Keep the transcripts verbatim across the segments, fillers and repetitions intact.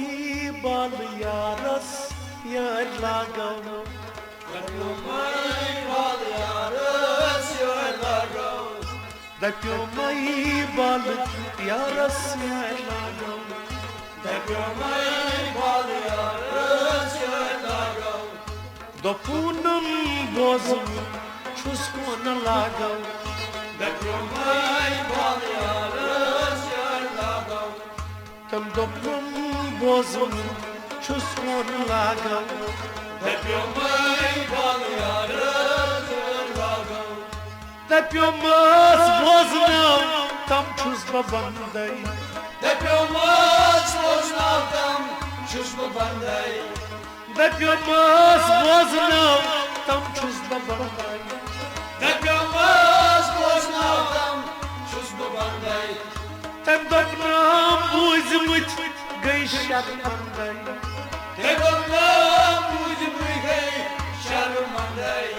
بال Yaris یٲرۍ لاگو۔ دپیومے بال Yaris یٲرۍ لاگو۔ دپیومے بال Yaris یٲرۍ لاگو۔ دپیومے بال یارس یٲرۍ لاگو۔ دوٚپُنم بوزُن چھُس کون لاگو۔ دپیومے بال یارس یٲرۍ لاگو۔ تٔمۍ دوٚپُن بوزُن چھُس کون لاگو۔ دپیومے بال یارس یٲرۍ لاگو۔ دپیومس بوزناو تم چھُس بہٕ بندے۔ دپیومس بوزناو تم چھُس بہٕ بندے۔ دپیومس بوزناو تم چھُس بہٕ بندے۔ دپیومس بوزناو تم چھُس بہٕ بندے۔ تٔمۍ دوٚپنم بوٗزمٕتۍ گٔے شرمندے۔ تٔمۍ دوٚپنم بوٗزمٕتۍ گٔے شرمندے۔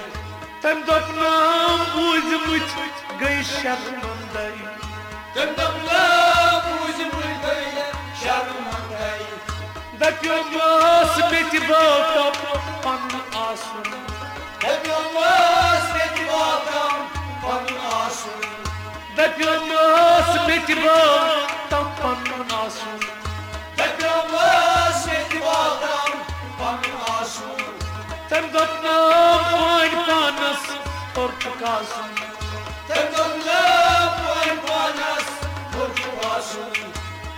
تٔمۍ دوٚپنم بوٗزمٕتۍ گٔے شرمندے۔ تٔمۍ دوٚپنم بوٗزمٕتۍ گٔے شرمندے۔ دپیومس مےٚ تہِ باو تم پنُن آسُن۔ دپیومس مےٚ تہِ باو تم پنُن آسُن۔ دپیومس مےٚ تہِ باو تم پنُن آسُن۔ دپیومس مےٚ تہِ باو تم پنُن آسُن۔ تٔمۍ دوٚپنم وۄنۍ پانس کوٚر چھُکھ آسُن۔ تٔمۍ دوٚپنم وۄنۍ پانس کوٚر چھُکھ آسُن۔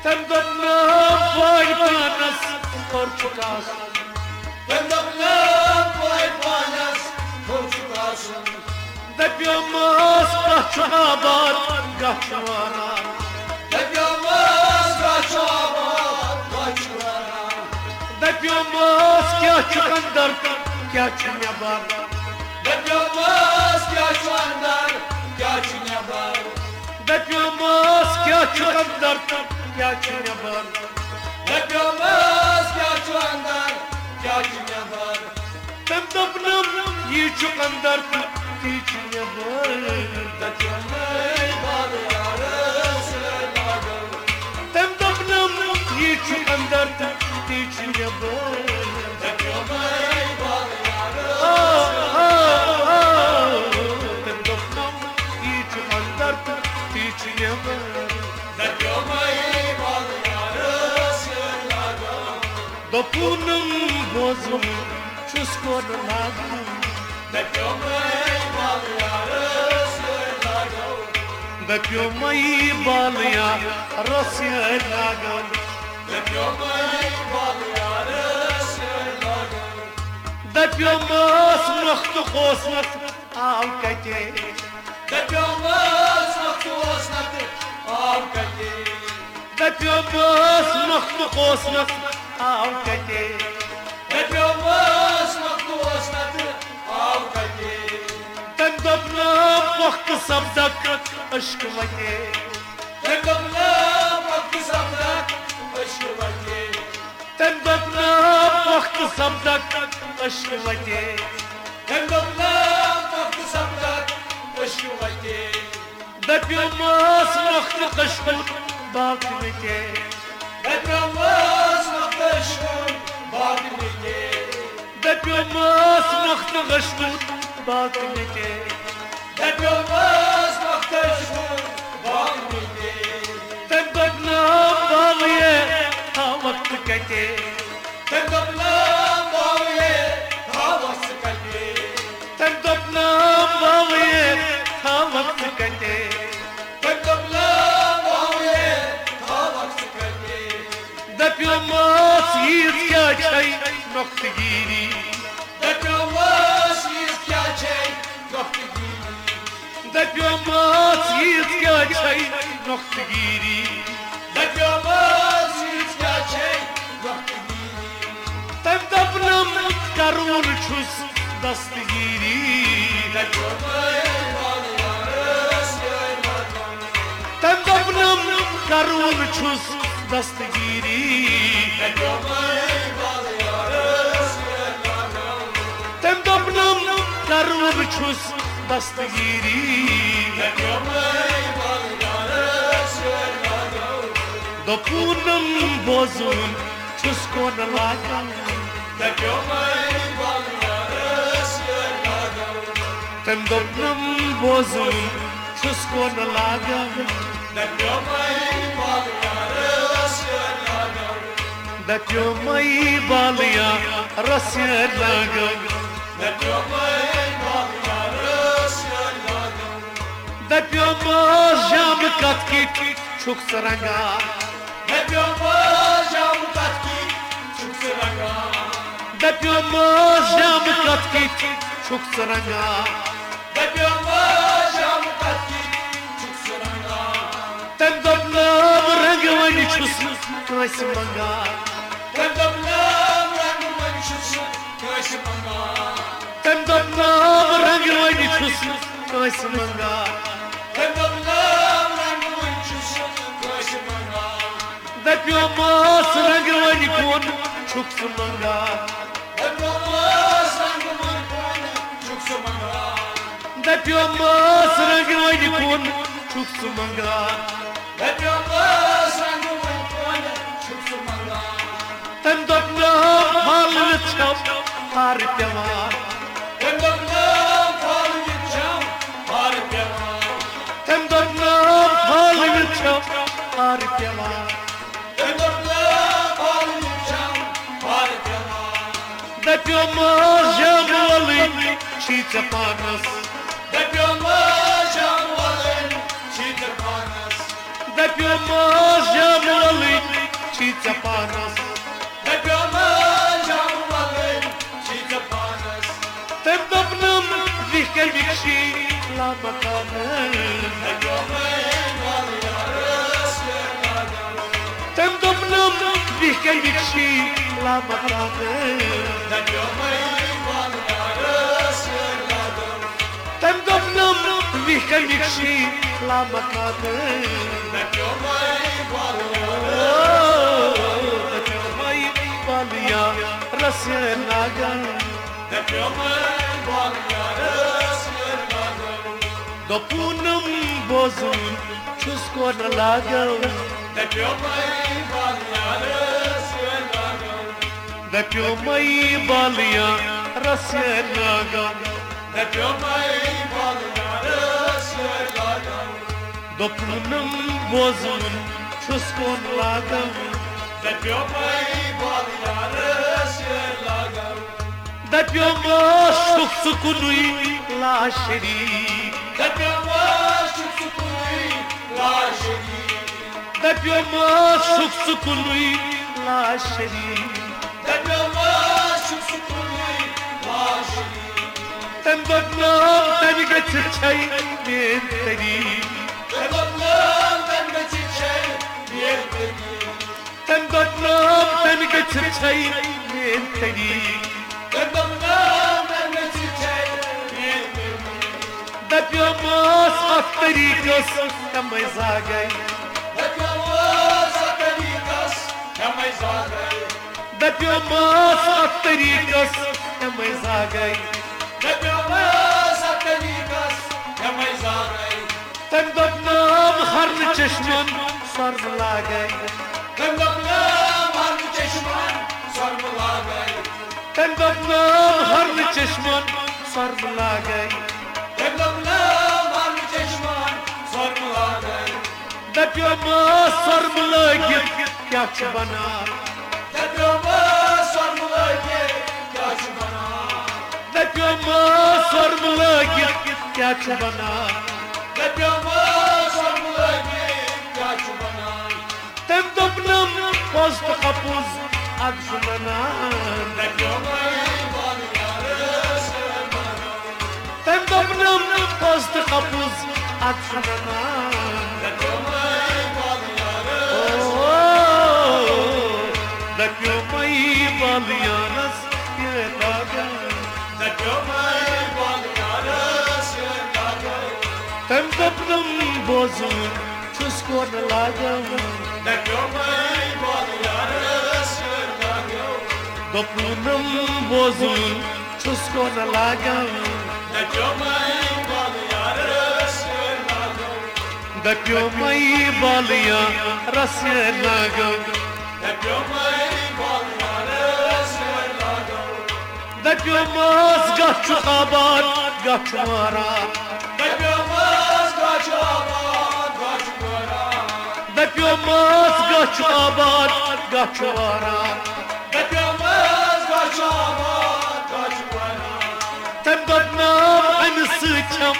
تٔمۍ دوٚپنم وۄنۍ پانس کوٚر چھُکھ آسُن۔ تٔمۍ دوٚپنم وۄنۍ پانس کوٚر چھُکھ آسُن۔ دپیومس کتھ چھُ آباد، کتھ چھُ واران۔ دپیومس کتھ چھُ آباد، کتھ چھُ واران۔ دپیومس کیاہ چھُ اندر تہٕ کیاہ چھُ نٮ۪بر۔ دپیومس کیاہ چھُ اندر، کیاہ چھُ نٮ۪بر۔ دپیومس کیاہ چھُ اندر تہٕ کیاہ چھُ نٮ۪بر۔ دپیومس کیاہ چھُ اندر، کیاہ چھُ نٮ۪بر۔ تٔمۍ دوٚپنم یہِ چھُ اندر تہٕ تی چھُ نٮ۪بر۔ دپیومے بال یارس یٲرۍ لاگو۔ تٔمۍ دوٚپنم یہِ چھُ اندر تہٕ تی چھُ نٮ۪بر۔ دپیومے بال یارس آ، آ، آ۔ تٔمۍ دوٚپنم یہِ چھُ اندر تہٕ تی چھُ نٮ۪بر۔ دپیومے بال یارس یٲرۍ لاگو۔ دوٚپُنم بوزُن چھُس کون لاگو۔ دپیومے بال یارس یٲرۍ لاگو۔ دپیومے بال یارس یٲرۍ لاگو۔ دپیومے بال یارس یٲرۍ لاگو۔ دپیومس مخت اوس نہٕ آو کتے۔ دپیومس مخت اوس نہٕ آو کتے۔ دپیومس مخت اوس نہٕ آو کتے۔ دپیومس مخت اوس نہٕ آو کتے۔ تٔمۍ دوٚپنم پۄختہٕ سپدکھ عشق وتے۔ تٔمۍ دوٚپنم پۄختہٕ سپدکھ عشق وتے۔ تٔمۍ دوٚپنم پۄختہٕ سپدکھ عشق وتے۔ تٔمۍ دوٚپنم پۄختہٕ سپدکھ عشق وتے۔ دپیومس مخت عشقُن باغ متے۔ دپیومس مخت عشقُن باغ متے۔ دپیومس مخت عشقُن باغ متے۔ دپیومس مخت عشقُن باغ متے۔ تٔمۍ دوٚپنم باویے تھاوکھ ژٕ کتے۔ تٔمۍ دوٚپنم باویے تھاوکھ ژٕ کتے۔ تٔمۍ دوٚپنم باویے تھاوکھ ژٕ کتے۔ تٔمۍ دوٚپنم باویے تھاوکھ ژٕ کتے۔ دپیومس ییٖژ کیٛاہ چھے نۄقطہٕ گیٖری۔ دپیومس ییٖژ کیٛاہ چھے نۄقطہٕ گیٖری۔ دپیومس ییٖژ کیٛاہ چھے نۄقطہٕ گیٖری۔ دپیومس ییٖژ کیٛاہ چھے نۄقطہٕ گیٖری۔ تٔمۍ دوٚپنم کرون چھُس دستگیٖری۔ دپیومے بال یارس یٲرۍ لاگو۔ تٔمۍ دوٚپنم کرون چھُس دستگیٖری۔ دپیومے بال یارس یٲرۍ لاگو۔ تٔمۍ دوٚپنم کرون چھُس دستگیٖری۔ دپیومے بال یارس یٲرۍ لاگو۔ دوٚپُنم بوزُن چھُس کونہٕ لاگان۔ دَپیومَے بَل یارَس یہِ لاگَو۔ تٔمۍ دوٚپنَم بوزُن چھُس کونہٕ لاگان۔ دَپیومَے بَل یارَس یہِ لاگَو۔ دَپیومَے بَل یارَس یہِ لاگَو۔ دَپیومَے بَل یارَس یہِ لاگَو۔ دَپیومَس جامہٕ کَتھ کِتھ چھُکھ ژٕ رنگان۔ دَپیومَس جامہٕ کَتھ کِتھ چھُکھ ژٕ رنگان۔ دَپیومَس جامہٕ کَتھ کِتھ چھُکھ ژٕ رنگان۔ دَپیومَس جامہٕ کَتھ کِتھ چھُکھ ژٕ رنگان۔ تٔمۍ دوٚپنَم رنگہٕ وۄنۍ چھُس نہٕ کٲنٛسہِ منگان۔ تٔمۍ دوٚپنَم رنگہٕ وۄنۍ چھُس نہٕ کٲنٛسہِ منگان۔ تٔمۍ دوٚپنَم رنگہٕ وۄنۍ چھُس نہٕ کٲنٛسہِ منگان۔ تٔمۍ دوٚپنَم رنگہٕ وۄنۍ چھُس نہٕ کٲنٛسہِ منگان۔ دَپیومَس رنگہٕ وۄنۍ کون چھُکھ ژٕ منگان۔ دَپیومَس رنگہٕ وۄنۍ کون چھُکھ ژٕ منگان۔ دَپیومَس رنگہٕ وۄنۍ کون چھُکھ ژٕ منگان۔ دَپیومَس رنگہٕ وۄنۍ کون چھُکھ ژٕ منگان۔ تٔمۍ دوٚپنَم پھالوِتھ چھَم ہارٕ پٮ۪وان۔ تٔمۍ دوٚپنَم پھالوِتھ چھَم ہارٕ پٮ۪وان۔ تٔمۍ دوٚپنَم پھالوِتھ چھَم ہارٕ پٮ۪وان۔ تٔمۍ دوٚپنَم پھالوِتھ چھَم ہارٕ پٮ۪وان۔ دَپیومَس جامہٕ وَلٕنۍ چھی ژےٚ پانَس۔ دَپیومَس جامہٕ وَلٕنۍ چھی ژےٚ پانَس۔ دَپیومَس جامہٕ وَلٕنۍ چھی ژےٚ پانَس۔ دَپیومَس جامہٕ وَلٕنۍ چھی ژےٚ پانَس۔ تٔمۍ دوٚپنَم بِہہ کَمِکۍ چھی لامکانہٕ۔ دَپیومَے وَل یارَس یہِ لاگَو۔ تٔمۍ دوٚپنَم بِہہ کَمِکۍ چھی لامکانہٕ۔ دَپیومَے وَل یارَس یہِ لاگَو۔ تٔمۍ دوٚپنَم بِہہ کَمِکۍ چھی لامکانہٕ۔ دَپیومَے وَل یارَس۔ دَپیومَے وَل یارَس یہِ لاگَو۔ دَپیومَے وَل یارَس یہِ لاگَو۔ دوٚپُنَم بوزُن چھُس کونہٕ لاگَو۔ دَپیومَے وَل یارَس یہِ لاگَو۔ دَپیومَے بَل یارَس یہِ لاگَو۔ دَپیومَے بَل یارَس یہِ لاگَو۔ دوٚپُنَم بوزُن چھُس کونہٕ لاگَو۔ دَپیومَے بَل یارَس یہِ لاگَو۔ دَپیومَس چھُکھ ژٕ کُنُے لاشریٖک۔ دَپیومَس چھُکھ ژٕ کُنُے لاشریٖک۔ دَپیومَس چھُکھ ژٕ کُنُے لاشریٖک۔ دَپیومَس چھُکھ ژٕ کُنُے لاشریٖک۔ تٔمۍ دوٚپنَم تَمہِ گٔژھِتھ چھَے میٛٲنۍ طریٖق۔ تٔمۍ دوٚپنَم تَمہِ گٔژھِتھ چھَے میٛٲنۍ طریٖق۔ تٔمۍ دوٚپنَم تَمہِ گٔژھِتھ چھَے میٛٲنۍ طریٖق۔ تٔمۍ دوٚپنَم تَمہِ گٔژھِتھ چھَے میٛٲنۍ طریٖق۔ دَپیومَس اَتھ طریٖقَس ہٮ۪مَے زاگَے۔ دَپیومَس اَتھ طریٖقَس ہٮ۪مَے زاگَے۔ دَپیومَس اَتھ طریٖقَس ہٮ۪مَے زاگَے۔ دَپیومَس اَتھ طریٖقَس ہٮ۪مَے زاگَے۔ تٔمۍ دوٚپنَم ہرنہٕ چشمَن سۄرمہٕ لاگَے۔ تٔمۍ دوٚپنَم ہرنہٕ چشمَن سۄرمہٕ لاگَے۔ تٔمۍ دوٚپنَم ہرنہٕ چشمَن سۄرمہٕ لاگَے۔ تٔمۍ دوٚپنَم ہرنہٕ چشمَن سۄرمہٕ لاگَے۔ دَپیومَس سۄرمہٕ لٲگِتھ کیٛاہ چھُ بَنان؟ دَپیومَس سۄرمہٕ لٲگِتھ کیٛاہ چھُ بَنان؟ دَپیومَس سۄرمہٕ لٲگِتھ کیٛاہ چھُ بَنان؟ دَپیومَس سۄرمہٕ لٲگِتھ کیٛاہ چھُ بَنان؟ تٔمۍ دوٚپنَم پوٚز تہٕ اَپُز اَکھ چھُ وَنان۔ دَپیومَے وَل یارَس یہِ لاگَو۔ تٔمۍ دوٚپنَم پوٚز تہٕ اَپُز اَکھ چھُ وَنان۔ دَپیومَے وَل یارَس۔ او، دَپیومَے وَل یارَس یہِ لاگَو۔ دَپیومَے وَل یارَس یہِ لاگَو۔ تٔمۍ دوٚپنَم بوزُن چھُس کونہٕ لاگَو۔ دَپیومَے وَل یارَس یہِ لاگَو۔ دوٚپُنَم بوزُن چھُس کونہٕ لاگَو۔ دَپیومَے وَل یارَس یہِ لاگَو۔ دَپیومَے وَل یارَس یہِ لاگَو۔ دَپیومَے وَل دَپیومَس گاہ چھُ آباد، گاہ چھُ وٲران۔ دَپیومَس گاہ چھُ آباد، گاہ چھُ وٲران۔ دَپیومَس گاہ چھُ آباد، گاہ چھُ وٲران۔ دَپیومَس گاہ چھُ آباد، گاہ چھُ وٲران۔ تٔمۍ دوٚپ نام اَمہِ سۭتۍ چھَم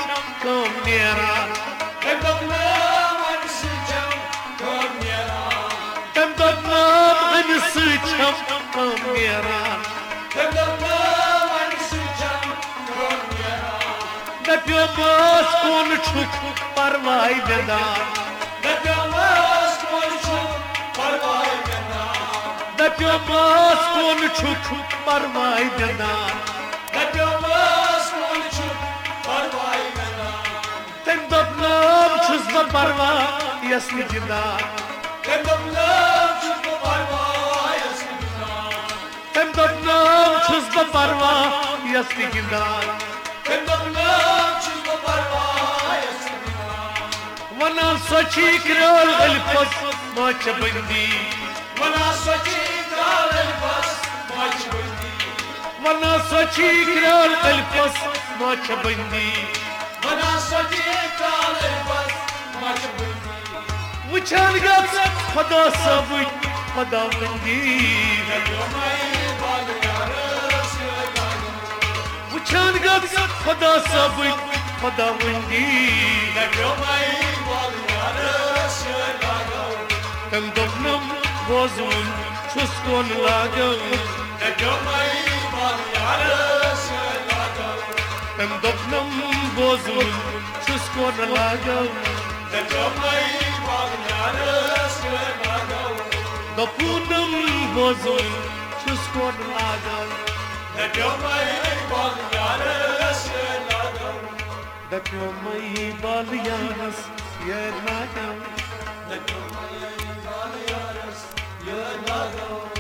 کٲم نیران۔ تٔمۍ دوٚپ نام اَمہِ سۭتۍ چھَم کٲم نیران۔ تٔمۍ دوٚپ نام اَمہِ سۭتۍ چھَم کٲم نیران۔ تٔمۍ دوٚپ نام اَمہِ سۭتۍ چھَم کٲم نیران۔ دَپیومَس کُن چھُکھ پَرواے بِندان۔ دَپیومَس کُن چھُکھ پَرواے بِندان۔ دَپیومَس کُن چھُکھ پَرواے بِندان۔ دَپیومَس کُن چھُکھ پَرواے بِندان۔ تٔمۍ دوٚپ نام چھُس بہٕ پَرواے یَس نہٕ گِندان۔ تٔمۍ دوٚپ نام چھُس بہٕ پَرواے یَس نہٕ گِندان۔ تٔمۍ دوٚپ نام چھُس بہٕ پَرواے یَس نہٕ گِندان۔ تٔمۍ دوٚپ نام چھُس بہٕ پَرواے یَس نہٕ گِندان۔ وَنان سۄ چھِ کرٛال ألفَس ماچھِ بٔندی۔ وَنان سۄ چھِ کرٛال ألفَس ماچھِ بٔندی۔ وَنان سۄ چھِ کرٛال ألفَس ماچھِ بٔندی۔ وَنان سۄ چھِ کرٛال ألفَس ماچھِ بٔندی۔ وٕچھان گژھ خۄدا صٲبٕنۍ خۄداوندی۔ وٕچھان گژھ خۄدا صٲبٕنۍ خۄداوندی۔ تٔمۍ دوٚپنم بوزوُن چھُس کُن لاگو۔ تٔمۍ دوٚپنم بوزوُن چھُس کُن لاگو۔ دوٚپوٗنم بوزوُن چھُس کُن لاگو۔ دَپیومَے بَل یارَس یٲرۍ لاگو۔